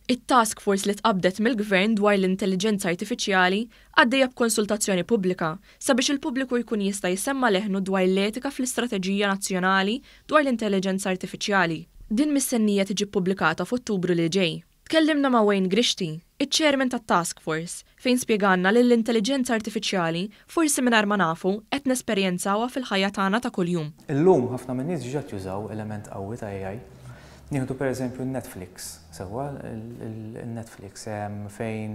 It-task force li tqabbdet mill-Gvern dwar l-intelliġenza artifiċjali għaddejja b'konsultazzjoni pubblika sabiex il-pubbliku jkun jista' jsemma' leħnu dwar l-etika fl-istrateġija nazzjonali dwar l-intelliġenza artifiċjali. Din mistennija tiġi ppubblikata f'Ottubru li ġej. Tkellimna ma' Wayne Grixti, iċ-Chairman tat-Task Force, fejn spjegalna li l-intelliġenza artifiċjali forsi mingħajr ma nafu qed nesperjenzawha fil-ħajja tagħna ta' kuljum. Illum ħafna min-nies diġà qed jużaw element qawwi ta' AI. Nieħdu pereżempju n-Netflix, sewwa, il-Netflix fejn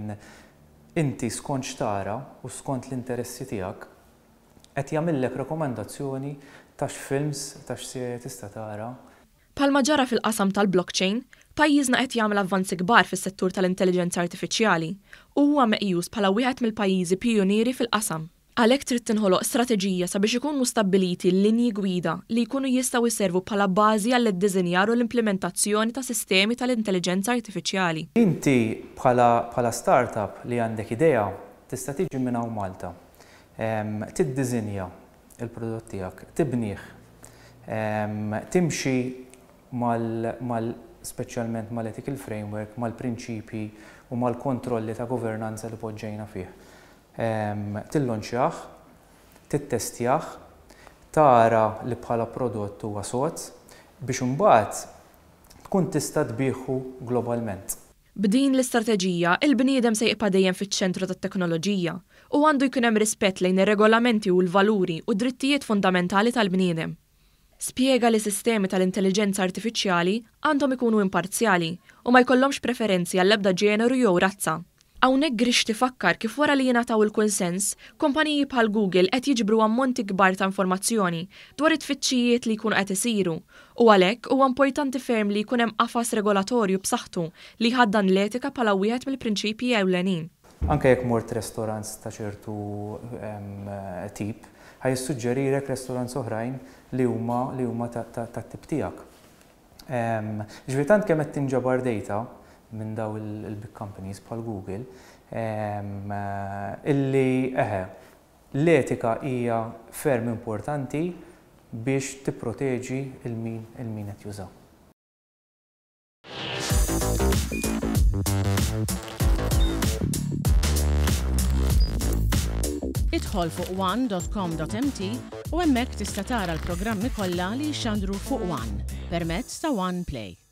inti skont x'tara u skont l-interessi tiegħek qed jagħmillek rekomandazzjoni ta' x'films, ta' x'serje tista' tara. Bħalma ġara fil-qasam tal-blockchain, pajjiżna qed jagħmel avvanzi kbar fis-settur tal-intelliġenza artifiċjali u huwa meqjus bħala wieħed mill-pajjiżi pijunieri fil-qasam. Għalhekk trid tinħoloq strateġija sabiex ikunu stabbiliti linji gwida li jkunu jistgħu jservu bħala bażi għall-iddiżinjar u l-implimentazzjoni ta' sistemi tal-intelliġenza artifiċjali. Inti bħala bħala startup li għandek idea tista' tiġi minn hawn Malta, tiddiżinja il-prodott tiegħek, tibnih, timxi mal mal speċjalment mal-ethical framework, mal-prinċipji u mal-kontrolli ta' governanza li poġġejna fih. Tillonċjah, tittestjah, tara li bħala prodott huwa sod biex imbagħad tkun tista' tbigħhu globalment. B'din l-istrateġija, il-bniedem se jibqa' dejjem fiċ-ċentru tat-teknoloġija u għandu jkun hemm rispett lejn ir-regolamenti u l-valuri u d-drittijiet fundamentali tal-bniedem. Spjega li sistemi tal-intelliġenza artifiċjali għandhom ikunu imparzjali u ma jkollhomx preferenzi għall-ebda ġeneru jew razza. Hawnhekk Grixti fakkar kif wara li jingħataw il-kunsens, kumpaniji bħal Google qed jiġbru ammonti kbar ta' informazzjoni dwar it-tfittxijiet li jkunu qed isiru u għalhekk huwa importanti ferm li jkun hemm qafas regolatorju b'saħħtu li jħaddan l-etika bħala wieħed mill-prinċipji ewlenin. Anke jekk mort restaurants ta' ċertu tip, ħa jissuġġerilek restaurants oħrajn li huma li huma tat-tip tiegħek. Ġifieri tant kemm qed tinġabar data minn daw il-big companies bħal Google illi eħe l-etika hija ferm importanti biex tipproteġi 'l min 'il min qed juża. Idħol fuq one.com.mt u hemmhekk tista' tara l-programmi kollha li jixxandru fuq One permezz ta' One Play.